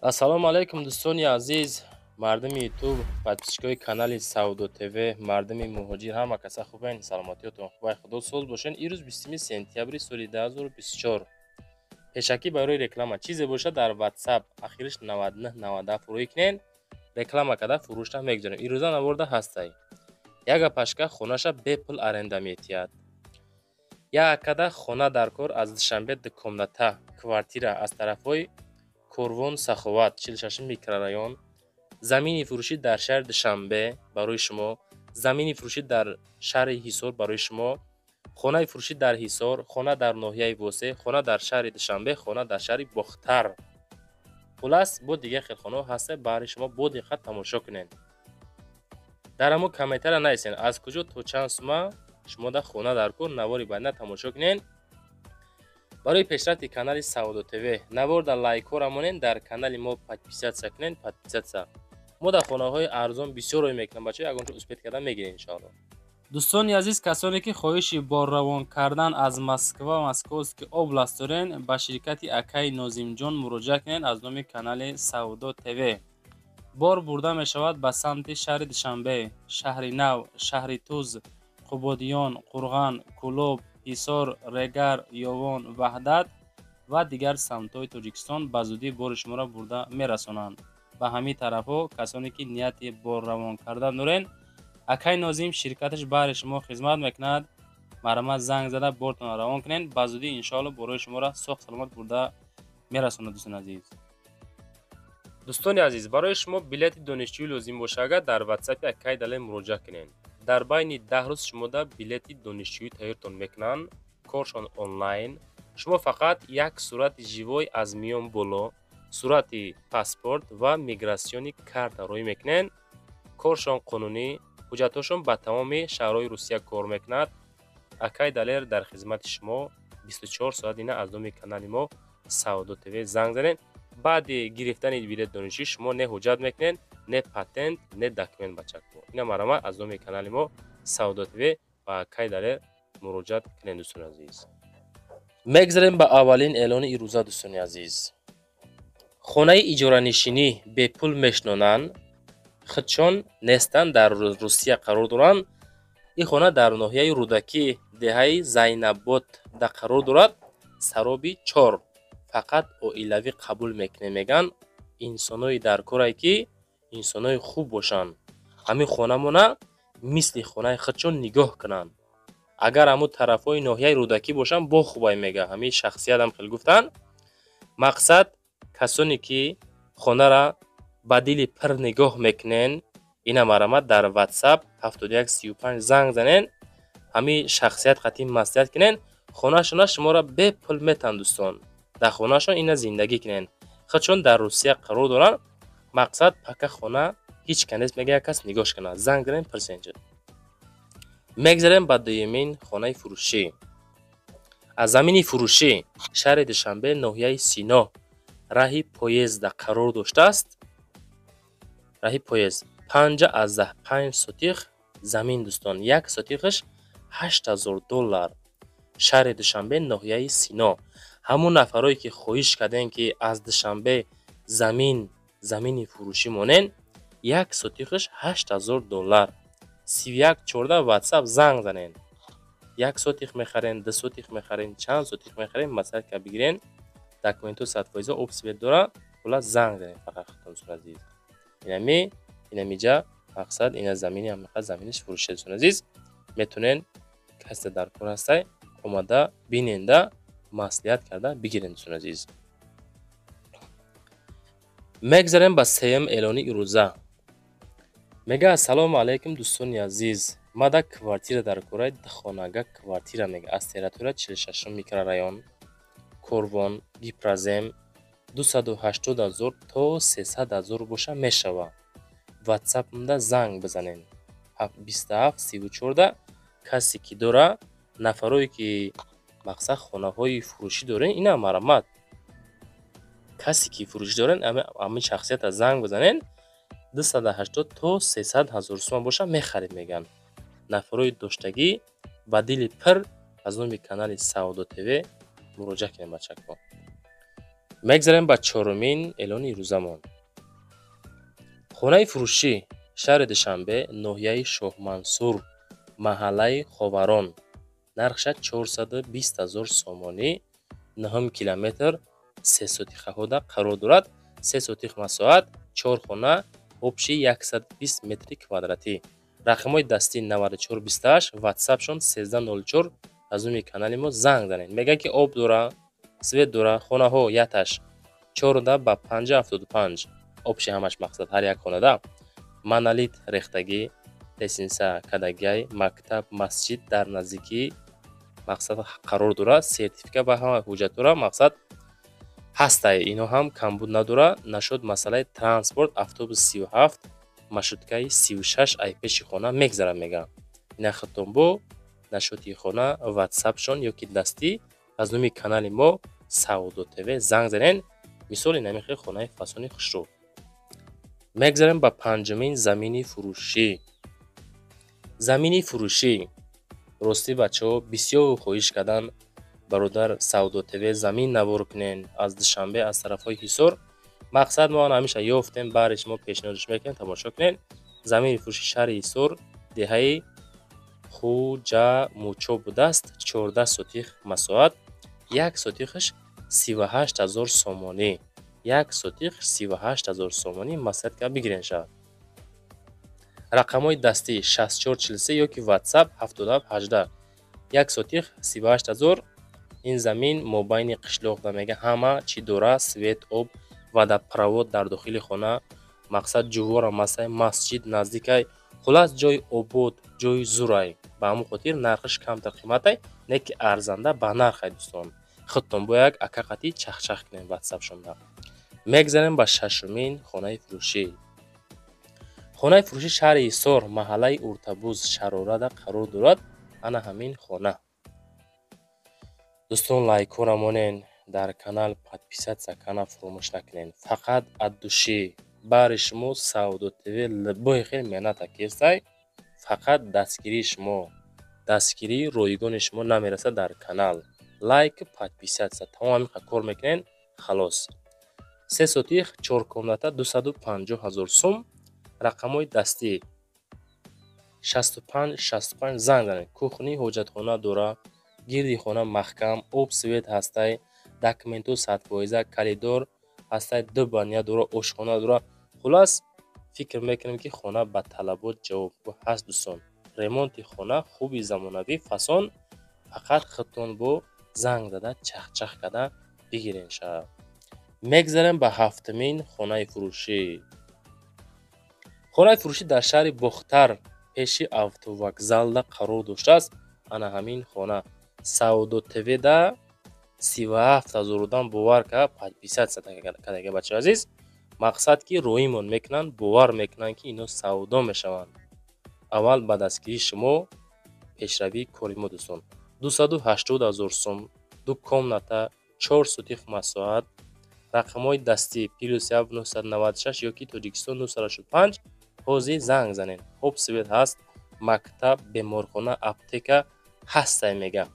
Ассалому алайкум, дӯстони азиз, мардуми Ютуб, подписчикои канали Савдо ТВ, мардуми муҳоҷир, ҳама каса хубен, саломатиётон хубай, Худо соз бошен. Ирӯз 20 сентябри соли 2024. Пешакӣ барои реклама чизе бошад, дар WhatsApp ахириш 9997 рӯй кунен, реклама карда фурӯшта мегузорем. Ирӯза наворда ҳастай. Як апашка хонаша бепул аренда метиҳад. Як акада хона дар кор аз Душанбе, дукомната квартира аз тарафҳои Корвон, Саховат, 46 микрорайон. Замини фурӯшӣ дар шаҳри Душанбе барои шумо, замини фурӯшӣ дар шаҳри Ҳисор барои шумо, хонаи фурӯшӣ дар Ҳисор, хона дар ноҳияи Восе, хона дар шаҳри Душанбе, хона дар шаҳри Бохтар. Хулас, бо дигар хелхонаҳо ҳаста, баҳри шумо бо диққат тамошо кунед. Дар ҳамон комментария нависен, аз куҷо то чанд сума шумо дар хона дар кор. Навори баъдина тамошо кунед. Барои пешрафти канали Савдо ТВ навор дар лайкҳоро монед, дар канали мо подписаться кунед, подписаться. Мо дар хонаҳои арзон бисёр рӯй мекунем, бачаҳо, ягончо успеть кардан мегирем, иншоалло. Дӯстони азиз, касоне ки хоҳиши борравон кардан аз Москва, Московский область дорен, ба ширкати акаи Нозимҷон муроҷиат кунед. Аз номи канали Савдо ТВ бор бурда мешавад ба самти шаҳри Душанбе, Шаҳри Нав, Шаҳри Туз, Қубодиён, Қурған, Кӯлоб, Ҳисор, Регар, Ёвон, Ваҳдат ва дигар самтҳои Тоҷикистон. Ба зудӣ бори шуморо бурда мерасонанд ба ҳамин тарафҳо. Касоне ки нияти борравон кардан дорен, акаи Нозим ширкаташ баҳри шумо хизмат мекунад. Марҳамат, занг зада бортонро равон кунед. Ба зудӣ, иншоалло, борои шуморо соғ саломат бурда мерасонад, дӯстони азиз. Дӯстони азиз, барои шумо билети донишҷӯӣ лозим боша, агар дар Ватсапи акаи Далер муроҷиат кунед, дар байни 10 рӯз шумода билети донишҷӯӣ тайёртон мекунанд. Коршон онлайн. Шумо фақат як сурати живой аз миён боло, сурати паспорт ва миграционный карта рӯй мекунед. Коршон қонунӣ, ҳуҷҷатҳошон ба тамоми шаҳрҳои Русия кор мекунад. Акаи Далер дар хизмати шумо 24 соат. Ина аз номи канали мо Савдо ТВ занг занед. Баъди гирифтани билети донишҷӯӣ шумо не ҳуҷҷат мекунед, не патент, не документ, бачако. Ина марҳамат, аз номи канали мо Савдо ТВ ба акаи Далер муроҷиат кунед, дӯстони азиз. Мегзарем ба аввалин эълони ирӯза, дӯстони азиз. Хонаи иҷоранишинӣ бепул мешинонанд, худшон нестанд, дар Русия қарор доранд. Ин хона дар ноҳияи Рӯдакӣ, деҳаи Зайнабод да қарор дорад, сароби чор. Фақат оилавӣ қабул мекунем, мегӯянд. Инсоное дар корае, ки инсонои хуб бошанд, ҳамин хонамона мисли хонаи худшон нигоҳ кунанд. Агар ҳамун тарафҳои ноҳияи Рӯдакӣ бошанд, бо хубай, мега ҳамин шахсиятам хел гуфтанд. Мақсад, касоне ки хонара ба дили пир нигоҳ мекунен, ина марҳамат, дар Ватсап 7135 занг занен, ҳамин шахсият қатъи маслиҳат кунен. Хонашона шуморо бепул метаҳанд, дӯстон. Дар хонаашон ина зиндагӣ кунен. Худшон дар Русия қарор доранд. Мақсад, пака хона ҳеҷ ка нест, мега, як кас нигоҳш кунад. Занг занен, пурсен. Мегзарем ба дуюмин хонаи фурӯшӣ. Аз замини фурӯшӣ шаҳри Душанбе, ноҳияи Сино, раҳи поездда қарор доштааст. Раҳи поезд, 5,5 сотих замин, дӯстон, як сотихаш 8000 доллар. Шаҳри Душанбе, ноҳияи Сино. Ҳамун нафарое ки хоҳиш кардем, ки аз Душанбе замин, замини фурӯшӣ монен, як сотихаш 8000 доллар. 3114 Ватсап занг занен. Як сотих мехарен, 2 сотих мехарен, чанд сотих мехарен, маслиҳат ка бигирен. Документҳо 100%, об, свет дора. Хулас, занг занен фақат худтон, дӯстони азиз. Инами инамиҷа мақсад, ина замини ҳамиқа заминиш фурӯшида, дӯстони азиз. Метонен, касе дар кор ҳастай, омада биненда, маслиҳат карда бигирен, дӯстони азиз. Мегзарем ба сеюм эълони ирӯза. Мега: «Ассалому алайкум, дӯстони азиз, мада квартира дар кораи, духонага квартира», мега, аз территория 46 микрорайон Корвон, гипрозем, 280 000 то 300 000 боша мешава. Ватсапмда занг бизанен 2734. Касе ки дора, нафарое ки мақсад хонаҳои фурӯшӣ дорен, ина марҳамат, касе ки фурӯшӣ дорен, ҳамин шахсията занг бизанен. 280 то 300 000 сомон боша мехаред, мегӯянд. Нафарои доштагӣ ба дили пир аз номи канали Савдо ТВ муроҷиат кунед, бачако. Мегзарем ба чорумин эълони рӯзамон. Хонаи фурӯшӣ, шаҳри Душанбе, ноҳияи Шоҳмансур, маҳаллаи Ховарон, нархша 420 000 сомонӣ, 9 километр, 3 сотихаҳода қарор дорад. 3 сотих масоҳат, 4 хона, общий 120 метри квадратӣ. Рақамҳои дастӣ 9428, ватсапшон 1304. Аз номи канали мо занг занед. Мегӯяд, ки об дора, свет дора. Хонаҳо яташ 4 ба 5,75 общий ҳамаш, мақсад, ҳар як хонада монолит рехтагӣ, лестница кадагиай, мактаб, масҷид дар наздикӣ, мақсад, қарор дорад. Сертификат ва ҳама ҳуҷҷатҳоро, мақсад, ҳастай, ино ҳам камбуд надора. Нашуд масъалаи транспорт, автобус 37, маршруткаи 36 ай пеши хона мегзарад, мегӯям. Ина худтон бо нашоти хона ватсапшон ё ки дастӣ аз номи канали мо Савдо ТВ занг занен. Мисоли намихел хонаи фасони хушрӯ. Мегзарем ба панҷумин замини фурӯшӣ. Замини фурӯшӣ, ростӣ, бачаҳо бисёр хоҳиш кардан: «Бародар Савдо ТВ, замин навор кунен аз Душанбе, аз тарафҳои Ҳисор». Мақсад, мо ҳамеша ёфтем, баъре шумо пешниҳодш мекунем, тамошо кунед. Замини фурӯши шаҳри Ҳисор, деҳаи Хуҷамучо будааст. 14 сотих масоҳат, як сотихаш 38 000 сомонӣ, як сотих 38 000 сомонӣ. Маслиҳат кард, бигирен шавад. Рақамҳои дастӣ 6443 ё ки ватсап 7718. Як сотих 38 000. Ин замин мобайни қишлоқда, мега, ҳама чӣ дора: свет, об, водопровод дар дохили хона, мақсад, ҷуворам ҳастай, масҷид наздикай. Хуллас, ҷои обод, ҷои зурай. Ба ҳамон хотир нархаш камтар қиматай, не ки арзанда ба нархай. Дӯстон, худтон бо як акақати чахчах кунем ватсапшонда. Мегзарем ба шашумин хонаи фурӯшӣ. Хонаи фурӯшӣ шаҳри Ҳисор, маҳаллаи Уртабуз, Шарорада қарор дорад. Ана ҳамин хона. Дӯстон, лайкҳоро монен, дар канал подписаться кана фуромӯш накунед. Фақат от души баҳри шумо Савдо ТВ либои хел меҳната кестай. Фақат дастгирии шумо, дастгирии ройгони шумо намерасад дар канал. Лайк, подписаться, тамом, ҳамин кор мекунед, халос. Се сотих, чор комната, 250 000 сум. Рақамҳои дастӣ 65 65, занг занед. Кухни, ҳоҷатхона дора, гирди хона маҳкам, об, свет ҳастай, документҳо 100%, коридор ҳастай, ду баня дора, ошхона дора. Хуллас, фикр мекунем, ки хона ба талабот ҷавобгӯ ҳаст. Дӯстон, ремонти хона хуби замонавӣ, фасон. Фақат худтон бо занг зада, чахчах карда бигирен шавад. Мегзарем ба ҳафтумин хонаи фурӯшӣ. Хонаи фурӯшӣ дар шаҳри Бохтар, пеши автовокзалда қарор доштааст. Ана ҳамин хона. Савдо ТВда 37 000 одам, бовар кард, подписаться кардага. Бачаи азиз, мақсад, ки роимон мекунанд, бовар мекунанд, ки ино савдо мешаванд. Аввал ба дастгирии шумо пешравии кори мо. Дӯстон, 280 000 сум, ду комната, чор сотих масоҳат. Рақамҳои дастӣ +1 996 ё ки Тоҷикистон 985. Ҳозир занг занед. Об, свет ҳаст, мактаб, беморхона, аптека ҳастай, мега.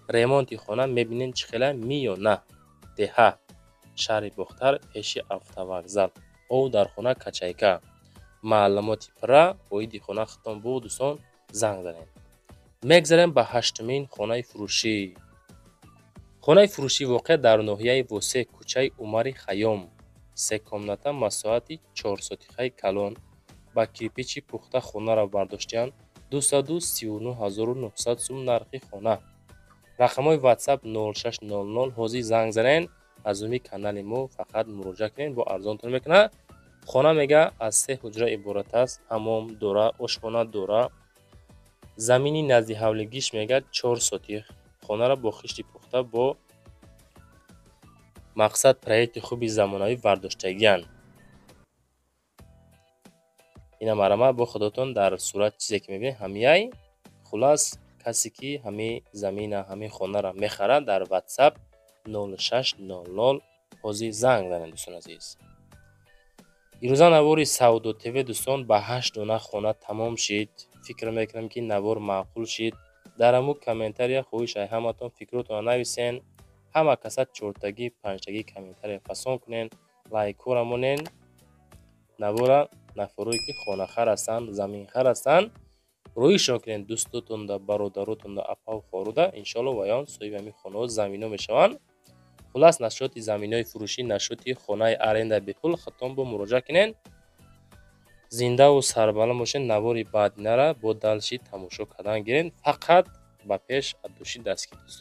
Ремонти хона мебинем, чӣ хела ми ё на. Деҳа, шаҳри Бохтар, пеши автовокзал, об дар хона качайка. Маълумоти пурра оиди хона худтон бо, дӯстон, занг занед. Мегзарем ба ҳаштумин хонаи фурӯшӣ. Хонаи фурӯшӣ воқеъ дар ноҳияи Восе, кӯчаи Умари Хайём, се комната, масоҳати чорсотихаи калон, ба кирпичи пухта хонаро бардоштаанд. 239 900 сум нархи хона. Рақамҳои ватсап 0600. Ҳозир занг занед, аз номи канали мо фақат муроҷиат кунед, бо арзонтон мекунад. Хона, мега, аз се ҳуҷра иборат аст, ҳамом дора, ошхона дора. Замини назди ҳавлигиш, мега, чор сотих. Хонаро бо хишти пухта, бо мақсад, проекти хуби замонавӣ бардоштагианд. Ина, марама, бо худотон дар сурат чизе ки мебинед, ҳамияй. Хуллас, касе ки ҳамин замина, ҳамин хонаро мехарад, дар ватсап 0600 ҳозир занг занед. Дӯстони азиз, ирӯза навори Савдо ТВ, дӯстон, ба ҳашт дона хона тамом шид. Фикр мекунам, ки навор маъқул шид. Дар ҳамун комментария хоҳиш ай ҳаматон, фикротонро нависен. Ҳама каса чортагӣ, панҷтагӣ комментария фасон кунен, лайкҳоро монен. Навора нафарое, ки хонахар ҳастанд, заминхар ҳастанд, рӯишон кунен дӯстотонда, бародаротонда, апаву хоҳаруда. Иншоалло, ваён соҳиби ҳамин хонаҳо, замино мешаванд. Хулас, нашоти заминои фурӯшӣ, нашоти хонаи аренда бепул худтон бо муроҷиат кунен. Зиндаву сарбаланд бошед. Навори баъдинара бо дальше тамошо кардан гирен. Фақат ба пеш, от души дастгирӣ, дӯстон.